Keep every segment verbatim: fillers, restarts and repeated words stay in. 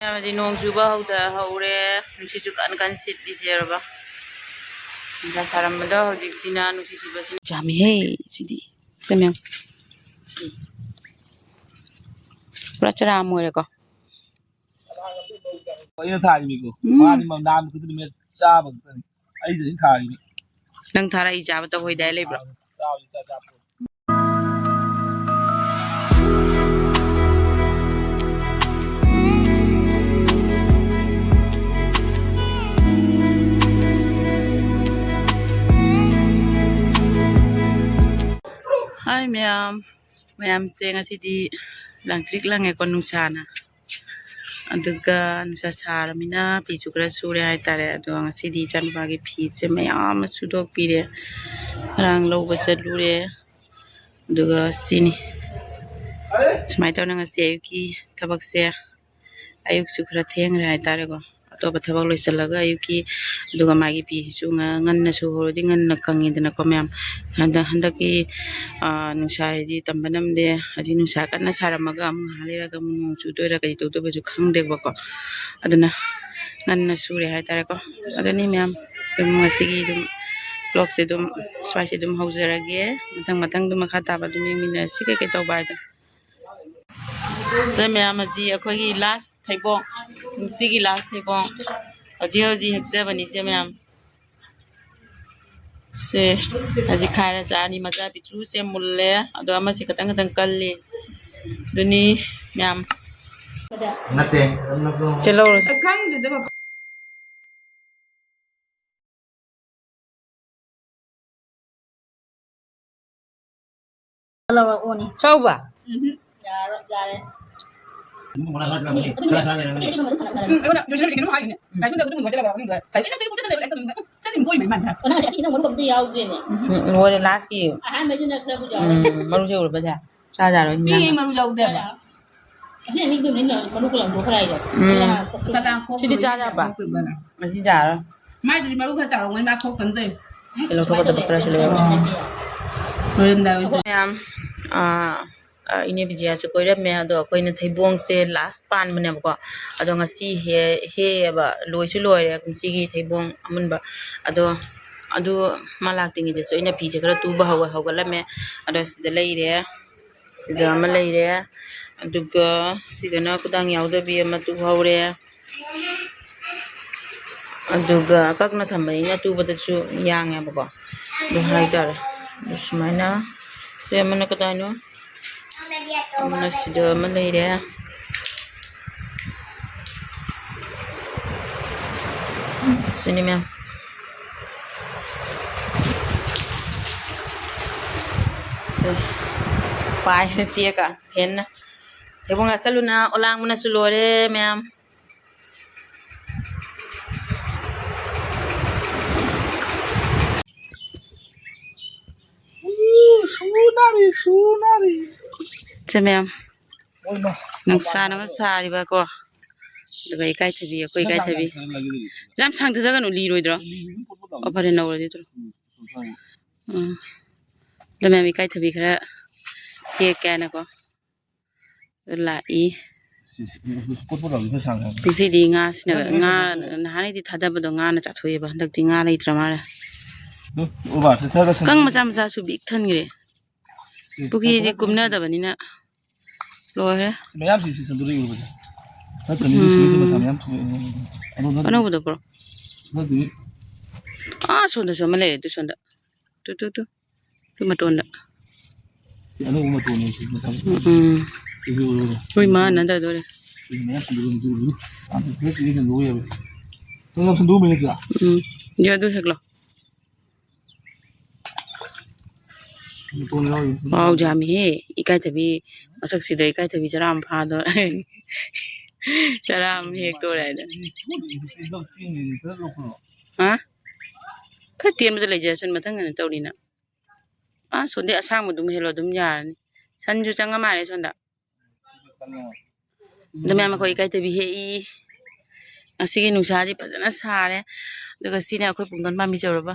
ꯃꯌꯥꯝꯗꯤ ꯅꯣꯡ ꯆꯨꯕ ꯍꯧꯗ ꯍꯧꯔꯦ꯫ ꯅꯨꯡꯁꯤꯠꯁꯨ ꯀꯟ ꯀꯟ ꯁꯤꯠꯂꯤ꯫ ꯁꯦꯔꯕ, ꯅꯨꯡꯁꯥ ꯁꯥꯔꯝꯕꯗꯣ ꯍꯧꯖꯤꯛꯁꯤꯅ ꯅꯨꯡꯁꯤꯠ ꯁꯤꯠꯄꯁꯤꯅ ꯌꯥꯝꯃꯤꯍꯦ꯫ ꯁꯤꯗꯤ ꯁꯦ ꯃꯌꯥꯝ ꯄꯨꯔꯥ ꯆꯔꯥ ꯑꯃ ꯑꯣꯏꯔꯦꯀꯣ꯫ ꯑꯩꯅ ꯊꯥꯔꯤꯃꯤꯀꯣ꯫ ꯎꯝ꯫ ꯃꯥꯗꯤ ꯃ-, ꯅꯥꯟꯕ ꯈꯛꯇꯅꯤ, ꯃꯦꯠ ꯆꯥꯕ ꯈꯛꯇꯅꯤ꯫ ꯑꯩꯗꯗꯤ ꯊꯥꯔꯤꯃꯤ꯫ ꯅꯪ ꯊꯥꯔ ꯑꯩ ꯆꯥꯕ ꯇꯧꯍꯣꯏꯗꯥꯏ ꯂꯩꯕ꯭ꯔꯣ? ꯆꯥꯕ ꯏꯆꯥ ꯆꯥ ꯄꯣꯠ꯫ ꯍꯥꯏ ꯃꯌꯥꯝ, ꯃꯌꯥꯝꯁꯦ ꯉꯁꯤꯗꯤ ꯂꯪꯇ꯭ꯔꯤꯛ ꯂꯪꯉꯦꯀꯣ ꯅꯨꯡꯁꯥꯅ꯫ ꯑꯗꯨꯒ ꯅꯨꯡꯁꯥ ꯁꯥꯔꯃꯤꯅ ꯐꯤꯁꯨ ꯈꯔ ꯁꯨꯔꯦ ꯍꯥꯏꯇꯥꯔꯦ꯫ ꯑꯗꯣ ꯉꯁꯤꯗꯤ ꯏꯆꯥꯅꯨꯄꯥꯒꯤ ꯐꯤꯁꯦ ꯃꯌꯥꯝ ꯑꯃ ꯁꯨꯗꯣꯛꯄꯤꯔꯦ꯫ ꯉꯔꯥꯡ ꯂꯧꯕ ꯆꯠꯂꯨꯔꯦ꯫ ꯑꯗꯨꯒ ꯁꯤꯅꯤ꯫ ꯁꯨꯃꯥꯏꯅ ꯇꯧꯅ ꯉꯁꯤ ꯑꯌꯨꯛꯀꯤ ꯊꯕꯛꯁꯦ꯫ ꯑꯌꯨꯛꯁꯨ ꯈꯔ ꯊꯦꯡꯈ꯭ꯔꯦ ꯍꯥꯏꯇꯥꯔꯦꯀꯣ꯫ ꯑꯇꯣꯞꯄ ꯊꯕꯛ ꯂꯣꯏꯁꯤꯜꯂꯒ ꯑꯌꯨꯛꯀꯤ, ꯑꯗꯨꯒ ꯃꯥꯒꯤ ꯐꯤꯁꯤꯁꯨ ꯉ-, ꯉꯟꯅ ꯁꯨꯍꯧꯔꯗꯤ ꯉꯟꯅ ꯀꯪꯉꯤꯗꯅꯀꯣ ꯃꯌꯥꯝ꯫ ꯍꯟꯗꯛ, ꯍꯟꯗꯛꯀꯤ, ꯑꯥ, ꯅꯨꯡꯁꯥꯁꯤꯗꯤ ꯇꯝꯕ ꯉꯝꯗꯦ꯫ ꯍꯧꯖꯤꯛ ꯅꯨꯡꯁꯥ ꯀꯟꯅ ꯁꯥꯔꯝꯃꯒ ꯑꯃꯨꯛ ꯉꯥꯏꯍꯥꯛ ꯂꯩꯔꯒ ꯑꯃꯨꯛ ꯅꯣꯡ ꯆꯨꯗꯣꯏꯔꯥ ꯀꯔꯤ ꯇꯧꯗꯣꯏꯕꯁꯨ ꯈꯪꯗꯦꯕꯀꯣ꯫ ꯑꯗꯨꯅ ꯉꯟꯅ ꯁꯨꯔꯦ ꯍꯥꯏꯇꯥꯔꯦꯀꯣ꯫ ꯑꯗꯨꯅꯤ ꯃꯌꯥꯝ, ꯑꯗꯨꯝ ꯉꯁꯤꯒꯤ ꯑꯗꯨꯝ vlogꯁꯦ ꯑꯗꯨꯝ ꯁ꯭ꯋꯥꯏꯁꯦ ꯑꯗꯨꯝ ꯍꯧꯖꯔꯒꯦ꯫ ꯃꯊꯪ ꯃꯊꯪꯗꯨ ꯃꯈꯥ ꯇꯥꯕ ꯑꯗꯨꯝ ꯌꯦꯡꯃꯤꯟꯅꯔꯁꯤ ꯀꯩꯀꯩ ꯇꯧꯕ ꯍꯥꯏꯗꯣ꯫ ꯁꯦ ꯃꯌꯥꯝ, ꯍꯧꯖꯤꯛ ꯑꯩꯈꯣꯏꯒꯤ last ꯊꯩꯕꯣꯡ, ꯀꯨꯝꯁꯤꯒꯤ last ꯊꯩꯕꯣꯡ ꯍꯧꯖꯤꯛ ꯍꯧꯖꯤꯛ ꯍꯦꯛꯆꯕꯅꯤ ꯁꯦ ꯃꯌꯥꯝ꯫ ꯁꯦ ꯍꯧꯖꯤꯛ ꯈꯥꯏꯔ ꯆꯥꯔꯅꯤ꯫ ꯃꯆꯥ ꯄꯤꯛꯇ꯭ꯔꯨꯁꯦ ꯃꯨꯜꯂꯦ, ꯑꯗꯣ ꯑꯃꯁꯦ ꯈꯇꯪ ꯈꯇꯪ ꯀꯜꯂꯤ꯫ ꯑꯗꯨꯅꯤ ꯃꯌꯥꯝ꯫ ꯅꯠꯇꯦ꯫ ꯁꯦ ꯂꯧꯔꯁꯤ꯫ ꯂꯧꯔꯛꯑꯣꯅꯦ꯫ ꯆꯥꯎꯕ? ꯎꯝꯍꯨꯝ, ꯌꯥꯔꯣꯏ, ꯌꯥꯔꯦ꯫ ꯎꯝ, ꯑꯗꯨꯅ ꯂꯣꯏꯁꯤꯜꯂꯁꯤ, ꯀꯩꯅꯣꯝ ꯍꯥꯏꯌꯨꯅꯦ꯫ ꯀꯥꯏꯁꯨ ꯅꯠꯇꯕ ꯑꯗꯨꯝ ꯂꯣꯏꯁꯤꯜꯂꯒ ꯋꯥꯔꯤꯗꯣ꯫ ꯀꯩꯅꯣ ꯅꯠꯇꯦ, ꯀꯩꯅꯣ ꯅꯠꯇꯦ, ꯀꯩꯅꯣ ꯅꯠꯇꯦ꯫ ꯑꯣ, ꯅꯪ ꯉꯁꯥꯏ ꯁꯤꯒꯤ ꯅꯪ ꯃꯔꯨ ꯑꯝꯇ ꯌꯥꯎꯗ꯭ꯔꯦꯅꯦ꯫ ꯎꯝ, ꯂꯣꯏꯔꯦ, lastꯀꯤ꯫ ꯑꯍꯥꯟꯕꯩꯗꯨꯅ ꯈꯔꯕꯨ ꯌꯥꯎꯔꯦ꯫ ꯎꯝ, ꯃꯔꯨꯁꯦ ꯎꯔꯕꯁꯦ? ꯆꯥꯖꯥꯔꯣꯏ ꯄꯤꯛꯑꯦ, ꯍꯤꯟꯖꯥꯡ꯫ ꯃꯔꯨ ꯌꯥꯎꯗꯦꯕ꯫ ꯑꯁꯤ ꯑꯅꯤꯗꯨꯅꯤ ꯃꯔꯨ ꯈꯔ ꯂꯪꯊꯣꯛꯈ꯭ꯔꯦ ꯍꯥꯏꯗꯣ꯫ ꯎꯝ꯫ ꯆꯅꯥ ꯈꯣꯛꯇꯣꯏꯅꯤ꯫ ꯁꯤꯗꯤ ꯆꯥ ꯌꯥꯕ? ꯈꯣꯛꯇꯣꯏꯕ ꯅꯪ꯫ ꯃꯁꯤ ꯌꯥꯔꯣꯏ꯫ ꯃꯥꯏꯗꯨꯗꯤ ꯃꯔꯨ ꯈꯔ ꯆꯥꯎꯔꯝꯒꯅꯤ, ꯃꯥ ꯈꯣꯛꯇꯅ ꯇꯧꯔꯤꯅꯤ꯫ ꯁꯤ ꯂꯧꯊꯣꯛꯀꯗꯕ ꯈꯔꯁꯨ ꯂꯩꯔꯝꯃꯦ꯫ ꯂꯣꯏꯔꯝꯗꯥꯏ ꯑꯣꯏꯗꯣꯏꯅꯤ꯫ ꯃꯌꯥꯝ, ꯑꯥ, ꯑ, ꯏꯅꯦ ꯕꯤꯖꯤꯌꯥꯁꯨ ꯀꯣꯏꯔꯝꯃꯦ꯫ ꯑꯗꯣ ꯑꯩꯈꯣꯏꯅ ꯊꯩꯕꯣꯡꯁꯦ last ꯄꯥꯟꯕꯅꯦꯕꯀꯣ꯫ ꯑꯗꯣ ꯉꯁꯤ ꯍꯦ-, ꯍꯦꯛꯑꯦꯕ, ꯂꯣꯏꯁꯨ ꯂꯣꯏꯔꯦ ꯀꯨꯝꯁꯤꯒꯤ ꯊꯩꯕꯣꯡ ꯑꯃꯨꯟꯕ꯫ ꯑꯗꯣ ꯑꯗꯨ ꯃꯥ ꯂꯥꯛꯇ꯭ꯔꯤꯉꯩꯗꯁꯨ ꯑꯩꯅ ꯐꯤꯁꯦ ꯈꯔ ꯇꯨꯕ ꯍꯧꯒ-, ꯍꯧꯒꯠꯂꯝꯃꯦ꯫ ꯑꯗꯣ ꯁꯤꯗ ꯂꯩꯔꯦ, ꯁꯤꯗ ꯑꯃ ꯂꯩꯔꯦ, ꯑꯗꯨꯒ ꯁꯤꯗꯅ ꯈꯨꯗꯥꯡ ꯌꯥꯎꯗꯕꯤ ꯑꯃ ꯇꯨꯍꯧꯔꯦ꯫ ꯑꯗꯨꯒ ꯀꯛꯅ ꯊꯝꯕꯅꯤꯅ ꯇꯨꯕꯗꯁꯨ ꯌꯥꯡꯉꯦꯕꯀꯣ꯫ ꯑꯗꯨ ꯍꯥꯏꯇꯥꯔꯦ꯫ ꯑꯗꯨ ꯁꯨꯃꯥꯏꯅ, ꯁꯤ ꯑꯃꯅ ꯀꯗꯥꯏꯅꯣ? ꯑꯃꯅ ꯁꯤꯗ ꯑꯃ ꯂꯩꯔꯦ꯫ ꯁꯤꯅꯤ ꯃꯌꯥꯝ꯫ ꯁꯦ꯫ ꯄꯥꯏ ꯆꯦꯒ ꯐꯦꯟꯅ꯫ ꯊꯩꯕꯣꯡ ꯆꯥꯁꯜꯂꯨꯅ ꯑꯣꯂꯥꯡꯕꯅꯁꯨ ꯂꯣꯏꯔꯦ ꯃꯌꯥꯝ꯫ ꯎ, ꯁꯨꯅꯔꯤ, ꯁꯨꯅꯔꯤ꯫ ꯁꯦ ꯃꯌꯥꯝ, ꯅꯨꯡꯁꯥꯅ ꯑꯃ ꯁꯥꯔꯤꯕꯀꯣ, ꯑꯗꯨꯒ ꯏꯀꯥꯏꯊꯕꯤ, ꯑꯩꯈꯣꯏ ꯏꯀꯥꯏꯊꯕꯤ꯫ ꯌꯥꯝ ꯁꯥꯡꯊꯗꯒꯅꯨ, ꯂꯤꯔꯣꯏꯗ꯭ꯔꯣ? ꯑꯣ, ꯐꯔꯦ, ꯅꯧꯔꯗꯤ ꯇꯧꯔꯣ꯫ ꯎꯝ꯫ ꯑꯗꯣ ꯃꯌꯥꯝ ꯏꯀꯥꯏꯊꯕꯤ ꯈꯔ ꯍꯦꯛꯀꯦ ꯍꯥꯏꯅꯀꯣ꯫ ꯂꯥꯛꯏ꯫ ꯉꯁꯤꯗꯤ ꯉꯥꯁꯤꯅ, ꯉꯥ ꯅꯍꯥꯟꯒꯩꯗꯤ ꯊꯥꯗꯕꯗꯣ ꯉꯥꯅ ꯆꯥꯊꯣꯛꯑꯦꯕ, ꯍꯟꯗꯛꯇꯤ ꯉꯥ ꯂꯩꯇ꯭ꯔ ꯃꯥꯜꯂꯦ꯫ ꯀꯪ ꯃꯆꯥ ꯃꯆꯥꯁꯨ ꯄꯤꯛ ꯊꯟꯈ꯭ꯔꯦ꯫ ꯄꯨꯈ꯭ꯔꯤꯗꯤ ꯀꯨꯝꯅꯗꯕꯅꯤꯅ ꯂꯣꯏꯔꯦ꯫ ꯃꯌꯥꯝꯁꯤ ꯁꯤ ꯁꯟꯗꯣꯔꯛꯏ ꯎꯔꯕꯁꯦ꯫ ꯅꯠꯇ꯭ꯔꯗꯤ ꯁꯤ ꯁꯤ ꯃꯆꯥ ꯃꯌꯥꯝ ꯊꯣꯛꯑꯦ꯫ ꯑꯗꯣ ꯅꯠꯇ꯭ꯔꯗꯤ ꯑꯅꯧꯕꯗꯣ ꯄꯨꯔꯛꯑꯣ꯫ ꯅꯠꯇ꯭ꯔꯗꯤ ꯑꯥ, ꯁꯣꯝꯗꯁꯨ ꯑꯃ ꯂꯩꯔꯦ, ꯑꯗꯨ ꯁꯣꯝꯗ꯫ Two, two, two. ꯇꯨ ꯃꯇꯣꯟꯗ꯫ ꯁꯤ ꯑꯅꯧꯕ ꯃꯇꯣꯟꯅꯦ, ꯁꯤ ꯃꯆꯥ ꯃꯆꯥ꯫ ꯎꯝ, ꯎꯝ꯫ ꯁꯤ ꯎꯔꯕ? ꯍꯣꯏ, ꯃꯥꯅ ꯅꯠꯇ꯭ꯔ ꯂꯣꯏꯔꯦ꯫ ꯁꯤ ꯃꯌꯥꯝ ꯁꯟꯗꯣꯔꯛꯏ ꯎꯔꯕ? ꯑꯥ, ꯁꯤ ꯁꯟꯗꯣꯛꯑ ꯌꯥꯔꯣꯏ꯫ ꯅꯪ ꯌꯥꯝ ꯁꯟꯗꯣꯛꯑꯝꯕꯅꯤ ꯅꯠꯇ꯭ꯔꯥ? ꯎꯝ꯫ ꯌꯥ, ꯑꯗꯨ ꯍꯦꯛꯂꯣ꯫ ꯄꯥꯎ ꯌꯥꯝꯃꯤꯍꯦ, ꯏꯀꯥꯏꯊꯕꯤ ꯃꯁꯛꯁꯤꯗ ꯏꯀꯥꯏꯊꯕꯤ ꯆꯔꯥ ꯑꯃ ꯐꯥꯗꯣꯔꯦ꯫ ꯆꯔꯥ ꯑꯃ ꯍꯦꯛꯇꯣꯔꯦ ꯍꯥꯏꯗ꯫ ꯍꯥ? ꯈꯔ ꯇꯦꯟꯕꯗ ꯂꯩꯖꯔꯁꯅꯨ, ꯃꯊꯪ ꯀꯩꯅꯣ ꯇꯧꯔꯤꯅ꯫ ꯑꯥ, ꯁꯣꯝꯗꯩ ꯑꯁꯥꯡꯕꯗꯨꯝ ꯍꯦꯜꯂꯣ, ꯑꯗꯨꯝ ꯌꯥꯔꯅꯤ꯫ ꯁꯟꯁꯨ ꯆꯪꯉ ꯃꯥꯜꯂꯦ ꯁꯣꯝꯗ꯫ ꯑꯗꯣ ꯃꯌꯥꯝ ꯑꯩꯈꯣꯏ ꯏꯀꯥꯏꯊꯕꯤ ꯍꯦꯛꯏ꯫ ꯉꯁꯤꯒꯤ ꯅꯨꯡꯁꯥꯁꯤ ꯐꯖꯅ ꯁꯥꯔꯦ꯫ ꯑꯗꯨꯒ ꯁꯤꯅ ꯑꯩꯈꯣꯏ ꯄꯨꯡꯗꯣꯟ ꯄꯥꯝꯕꯤ ꯆꯥꯎꯔꯕ꯫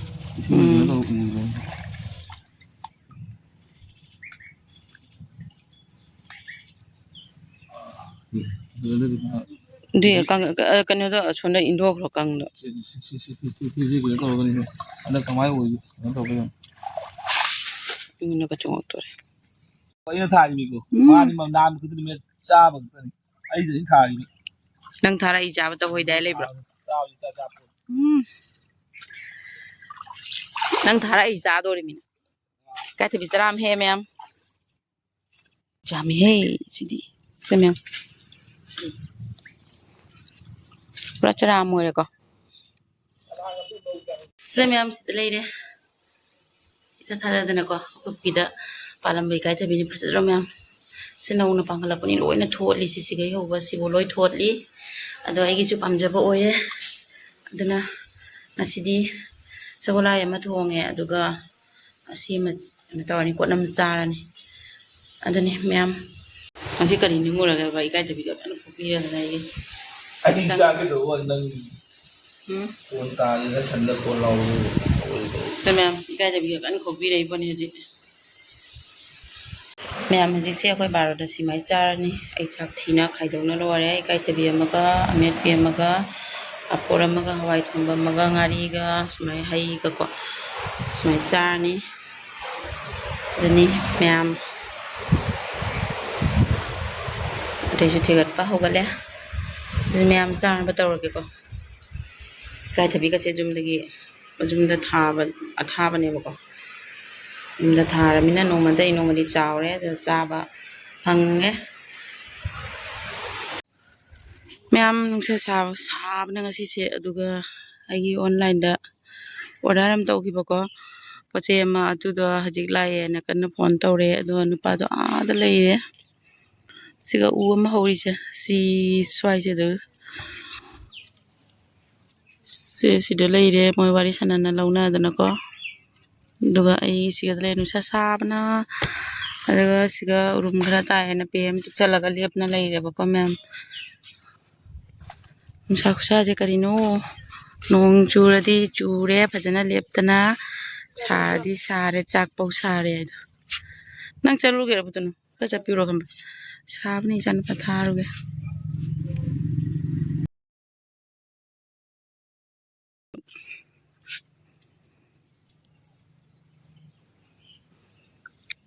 ꯏꯁꯤꯡ ꯎꯝ꯫ ꯀꯩꯅꯣ ꯇꯧꯔ ꯎꯕ꯭ꯔꯣ? ꯎꯝ, ꯐꯖꯅꯗꯤ ꯐꯥ-, ꯑꯗꯨꯏ ꯀꯪ-, ꯑ, ꯀꯩꯅꯣꯗꯣ ꯑꯁꯣꯝꯗ ꯏꯟꯊꯣꯛꯈ꯭ꯔꯣ ꯀꯪꯗꯣ꯫ ꯁꯤ, ꯁꯤ, ꯁꯤ ꯀꯩꯅꯣ ꯇꯧꯔꯒꯅꯤ꯫ ꯍꯟꯗꯛ ꯀꯃꯥꯏꯅ ꯑꯣꯏꯒꯦ? ꯀꯩꯅꯣ ꯇꯧꯕ ꯌꯥꯏ꯫ ꯑꯩꯉꯣꯟꯗꯒ ꯆꯣꯡꯉꯛꯇꯣꯔꯦ꯫ ꯑꯩꯅ ꯊꯥꯔꯤꯅꯤꯀꯣ꯫ ꯎꯝ꯫ ꯃꯥꯗꯤ ꯃ-, ꯅꯥꯟꯕ ꯈꯛꯇꯅꯤ, ꯃꯦꯠ ꯆꯥꯕ ꯈꯛꯇꯅꯤ꯫ ꯑꯩꯗ ꯑꯩꯅ ꯊꯥꯔꯤꯅꯤ꯫ ꯅꯪ ꯊꯥꯔꯛꯏ ꯆꯥꯕ ꯇꯧꯍꯣꯏꯗꯥꯏ ꯂꯩꯕ꯭ꯔꯣ? ꯆꯥꯕ, ꯆꯥꯕ, ꯆꯥꯕ꯫ ꯎꯝ꯫ ꯅꯪ ꯊꯥꯔꯛꯏ ꯆꯥꯗꯣꯔꯤꯃꯤꯅ꯫ ꯏꯀꯥꯏꯊꯕꯤ ꯆꯔꯥ ꯑꯃ ꯍꯦꯛꯑꯦ, ꯃꯌꯥꯝ꯫ ꯌꯥꯝꯃꯤꯍꯦ ꯁꯤꯗꯤ꯫ ꯁꯦ, ꯃꯌꯥꯝ꯫ ꯄꯨꯔꯥ ꯆꯔꯥ ꯑꯃ ꯑꯣꯏꯔꯦꯀꯣ꯫ ꯁꯦ, ꯃꯌꯥꯝ, ꯁꯤꯗ ꯂꯩꯔꯦ꯫ ꯏꯊꯥ ꯊꯥꯖꯗꯅꯀꯣ, ꯑꯀꯨꯞꯄꯤꯗ ꯄꯥꯜꯂꯝꯕ ꯏꯀꯥꯏꯊꯕꯤꯅꯤ꯫ ꯐꯖꯗ꯭ꯔꯣ, ꯃꯌꯥꯝ? ꯁꯤ ꯅꯧꯅ ꯄꯥꯟꯈꯠꯂꯛꯄꯅꯤ, ꯂꯣꯏꯅ ꯊꯣꯠꯂꯤ꯫ ꯁꯤꯁꯤꯒꯩ ꯍꯧꯕ ꯁꯤꯕꯨ ꯂꯣꯏ ꯊꯣꯠꯂꯤ꯫ ꯑꯗꯣ ꯑꯩꯒꯤꯁꯨ ꯄꯥꯝꯖꯕ ꯑꯣꯏꯔꯦ꯫ ꯑꯗꯨꯅ ꯉꯁꯤꯗꯤ ꯁꯒꯣꯜꯍꯋꯥꯏ ꯑꯃ ꯊꯣꯡꯉꯦ, ꯑꯗꯨꯒ ꯑꯁꯤ ꯑꯃ ꯀꯩꯅꯣ ꯇꯧꯔꯅꯤ, ꯀꯣꯠꯅ ꯑꯃ ꯆꯥꯔꯅꯤ꯫ ꯑꯗꯨꯅꯤ, ꯃꯌꯥꯝ꯫ ꯉꯁꯤ ꯀꯔꯤ ꯅꯤꯡꯉꯨꯔꯒꯦꯕ? ꯏꯀꯥꯏꯊꯕꯤꯒ ꯀꯟꯅ ꯈꯣꯛꯄꯤꯔꯒ ꯂꯩꯔꯤ꯫ ꯑꯩꯗꯤ ꯆꯥꯒꯦ ꯇꯧꯕ ꯅꯪ ꯎꯝ꯫ ꯐꯣꯟ ꯇꯥꯗꯅ ꯁꯟꯗ ꯐꯣꯟ ꯂꯥꯎꯕꯗꯨ ꯇꯧꯔꯤꯗꯣ꯫ ꯁꯦ, ꯃꯌꯥꯝ, ꯏꯀꯥꯏꯊꯕꯤꯒ ꯀꯟꯅ ꯈꯣꯛꯄꯤꯔꯛꯏ ꯄꯣꯠꯅꯤ ꯍꯧꯖꯤꯛ꯫ ꯃꯌꯥꯝ, ꯍꯧꯖꯤꯛꯁꯦ ꯑꯩꯈꯣꯏ ꯕꯥꯔꯣꯗ ꯁꯤꯃꯥꯏ ꯆꯥꯔꯅꯤ꯫ ꯑꯩ ꯆꯥꯛ ꯊꯤꯅ ꯈꯥꯏꯗꯣꯛꯅ ꯂꯣꯏꯔꯦ꯫ ꯏꯀꯥꯏꯊꯕꯤ ꯑꯃꯒ, ꯑꯃꯦꯠꯄꯤ ꯑꯃꯒ, ꯄꯥꯐꯣꯔ ꯑꯃꯒ, ꯍꯋꯥꯏ ꯊꯣꯡꯕ ꯑꯃꯒ, ꯉꯥꯔꯤꯒ, ꯁꯨꯃꯥꯏꯅ ꯍꯩꯒꯀꯣ, ꯁꯨꯃꯥꯏꯅ ꯆꯥꯔꯅꯤ꯫ ꯑꯗꯨꯅꯤ ꯃꯌꯥꯝ꯫ ꯑꯗꯩꯁꯨ ꯊꯤꯒꯠꯄ ꯍꯧꯒꯠꯂꯦ꯫ ꯑꯗꯨꯅꯤ ꯃꯌꯥꯝ ꯆꯥꯅꯕ ꯇꯧꯔꯒꯦꯀꯣ꯫ ꯏꯀꯥꯏꯊꯕꯤꯒꯁꯦ ꯌꯨꯝꯗꯒꯤ, ꯌꯨꯝꯗ ꯊꯥꯕ, ꯑꯊꯥꯕꯅꯦꯕꯀꯣ꯫ ꯌꯨꯝꯗ ꯊꯥꯔꯃꯤꯅ ꯅꯣꯡꯃꯗꯒꯤ ꯅꯣꯡꯃꯗꯤ ꯆꯥꯎꯔꯦ, ꯑꯗꯨ ꯆꯥꯕ ꯐꯪꯉꯦ꯫ ꯃꯌꯥꯝ ꯅꯨꯡꯁꯥ ꯁꯥꯕ, ꯁꯥꯕꯅ ꯉꯁꯤꯁꯦ꯫ ꯑꯗꯨꯒ ꯑꯩꯒꯤ online-ꯗ order ꯑꯃ ꯇꯧꯈꯤꯕꯀꯣ, ꯄꯣꯠ ꯆꯩ ꯑꯃ, ꯑꯗꯨꯗꯣ ꯍꯧꯖꯤꯛ ꯂꯥꯛꯑꯦꯅ ꯀꯟꯅ phone ꯇꯧꯔꯦ꯫ ꯑꯗꯨꯒ ꯅꯨꯄꯥꯗꯣ ꯑꯥꯗ ꯂꯩꯔꯦ꯫ ꯁꯤꯒ ꯎ ꯑꯃ ꯍꯧꯔꯤꯁꯦ, ꯁꯤ ꯁ꯭ꯋꯥꯏꯁꯤꯗ ꯁꯦ ꯁꯤꯗ ꯂꯩꯔꯦ, ꯃꯣꯏ ꯋꯥꯔꯤ ꯁꯥꯟꯅꯅ ꯂꯧꯅꯗꯅꯀꯣ꯫ ꯑꯗꯨꯒ ꯑꯩ ꯁꯤꯒ ꯂꯩ, ꯅꯨꯡꯁꯥ ꯁꯥꯕꯅ, ꯑꯗꯨꯒ ꯁꯤꯒ ꯎꯔꯨꯝ ꯈꯔ ꯇꯥꯏꯌꯦꯅ ꯄꯦꯝ ꯇꯨꯞꯁꯜꯂꯒ ꯂꯦꯞꯅ ꯂꯩꯔꯦꯕꯀꯣ ꯃꯌꯥꯝ꯫ ꯅꯨꯡꯁꯥ ꯈꯨꯁꯥꯁꯦ ꯀꯔꯤꯅꯣ? ꯅꯣꯡ ꯆꯨꯔꯗꯤ ꯆꯨꯔꯦ ꯐꯖꯅ ꯂꯦꯞꯇꯅ, ꯁꯥꯔꯗꯤ ꯁꯥꯔꯦ, ꯆꯥꯛꯐꯧ ꯁꯥꯔꯦ ꯍꯥꯏꯗꯣ꯫ ꯅꯪ ꯆꯠꯂꯨꯒꯦꯔ ꯄꯨꯇꯅꯨ? ꯈꯔ ꯆꯠꯄꯤꯔꯣ ꯈꯟꯕ꯫ ꯁꯥꯕꯅ ꯏꯆꯥꯅꯨꯄꯥ ꯊꯥꯔꯨꯒꯦ꯫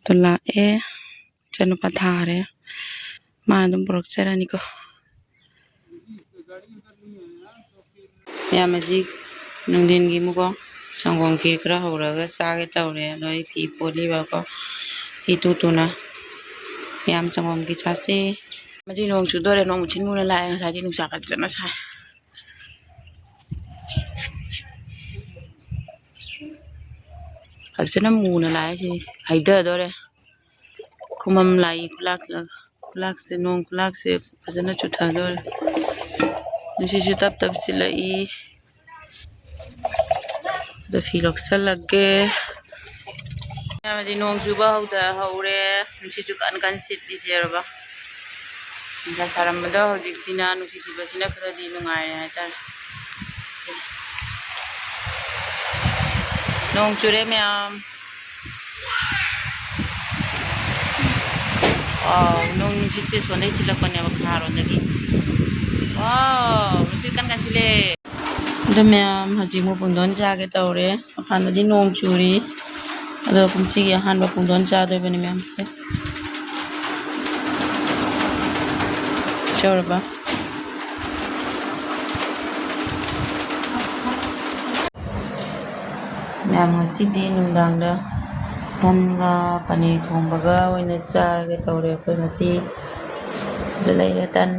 ꯑꯗꯨ ꯂꯥꯛꯑꯦ꯫ ꯏꯆꯥꯅꯨꯄꯥ ꯊꯥꯔꯦ꯫ ꯃꯥꯅ ꯑꯗꯨꯝ ꯄꯨꯔꯛꯆꯔꯅꯤꯀꯣ꯫ ꯌꯥꯝ ꯍꯧꯖꯤꯛ ꯅꯨꯡꯊꯤꯟꯒꯤ ꯑꯃꯨꯛꯀꯣ ꯁꯪꯒꯣꯝ ꯈꯤꯔ ꯈꯔ ꯍꯧꯔꯒ ꯆꯥꯒꯦ ꯇꯧꯔꯦ꯫ ꯑꯗꯣ ꯑꯩ ꯐꯤ ꯐꯣꯠꯂꯤꯕꯀꯣ꯫ ꯐꯤ ꯇꯨ ꯇꯨꯅ ꯌꯥꯝ ꯁꯪꯒꯣꯝꯒꯤ ꯆꯥꯁꯦ꯫ ꯃꯁꯤ ꯅꯣꯡ ꯆꯨꯗꯣꯔꯦ꯫ ꯅꯣꯡ ꯃꯨꯁꯤꯟ ꯃꯨꯅ ꯂꯥꯛꯑꯦ꯫ ꯉꯁꯥꯏꯗꯤ ꯅꯨꯡꯁꯥ ꯐꯖꯅ ꯁꯥꯏ꯫ ꯐꯖꯅ ꯃꯨꯅ ꯂꯥꯛꯑꯦ ꯁꯤ꯫ ꯍꯩꯊꯗꯣꯔꯦ꯫ ꯈꯨꯃꯝ ꯂꯥꯛꯏ ꯈꯨꯂꯥꯛꯁꯤꯗ꯫ ꯈꯨꯂꯥꯛꯁꯦ, ꯅꯣꯡ ꯈꯨꯂꯥꯛꯁꯦ ꯐꯖꯅ ꯆꯨꯊꯗꯣꯔꯦ꯫ ꯅꯨꯡꯁꯤꯠꯁꯨ ꯇꯞ ꯇꯞ ꯁꯤꯠꯂꯛꯏ꯫ ꯑꯗꯣ ꯐꯤ ꯂꯧꯁꯜꯂꯒꯦ꯫ ꯃꯌꯥꯝꯗꯤ ꯅꯣꯡ ꯆꯨꯕ ꯍꯧꯗ ꯍꯧꯔꯦ꯫ ꯅꯨꯡꯁꯤꯠꯁꯨ ꯀꯟ ꯀꯟ ꯁꯤꯠꯂꯤꯁꯦ ꯌꯦꯡꯉꯨꯕ꯫ ꯅꯨꯡꯁꯥ ꯁꯥꯔꯝꯕꯗꯣ ꯍꯧꯖꯤꯛꯁꯤꯅ ꯅꯨꯡꯁꯤꯠ ꯁꯤꯠꯄꯁꯤꯅ ꯈꯔꯗꯤ ꯅꯨꯡꯉꯥꯏꯔꯦ ꯍꯥꯏꯇꯥꯔꯦ꯫ ꯅꯣꯡ ꯆꯨꯔꯦ ꯃꯌꯥꯝ꯫ ꯋꯥꯎ, ꯅꯣꯡ ꯅꯨꯡꯁꯤꯠꯁꯦ ꯁꯣꯟꯗꯩ ꯁꯤꯠꯂꯛꯄꯅꯦꯕ, ꯈꯥꯔꯣꯝꯗꯒꯤ꯫ ꯋꯥꯎ, ꯅꯨꯡꯁꯤꯠ ꯀꯟ ꯀꯟ ꯁꯤꯠꯂꯦ꯫ ꯑꯗꯣ ꯃꯌꯥꯝ, ꯍꯧꯖꯤꯛ ꯑꯃꯨꯛ ꯄꯨꯡꯗꯣꯟ ꯆꯥꯒꯦ ꯇꯧꯔꯦ꯫ ꯃꯄꯥꯟꯗꯗꯤ ꯅꯣꯡ ꯆꯨꯔꯤ꯫ ꯑꯗꯣ ꯀꯨꯝꯁꯤꯒꯤ ꯑꯍꯥꯟꯕ ꯄꯨꯡꯗꯣꯟ ꯆꯥꯗꯣꯏꯕꯅꯤ ꯃꯌꯥꯝꯁꯦ꯫ ꯁꯤ ꯌꯧꯔꯕ? ꯃꯌꯥꯝ, ꯉꯁꯤꯗꯤ ꯅꯨꯡꯗꯥꯡꯗ ꯇꯟꯒ ꯄꯅꯤꯔ ꯊꯣꯡꯕꯒ ꯑꯣꯏꯅ ꯆꯥꯔꯒꯦ ꯇꯧꯔꯦ꯫ ꯑꯩꯈꯣꯏ ꯉꯁꯤ ꯁꯤꯗ ꯂꯩꯔꯦ ꯇꯟ꯫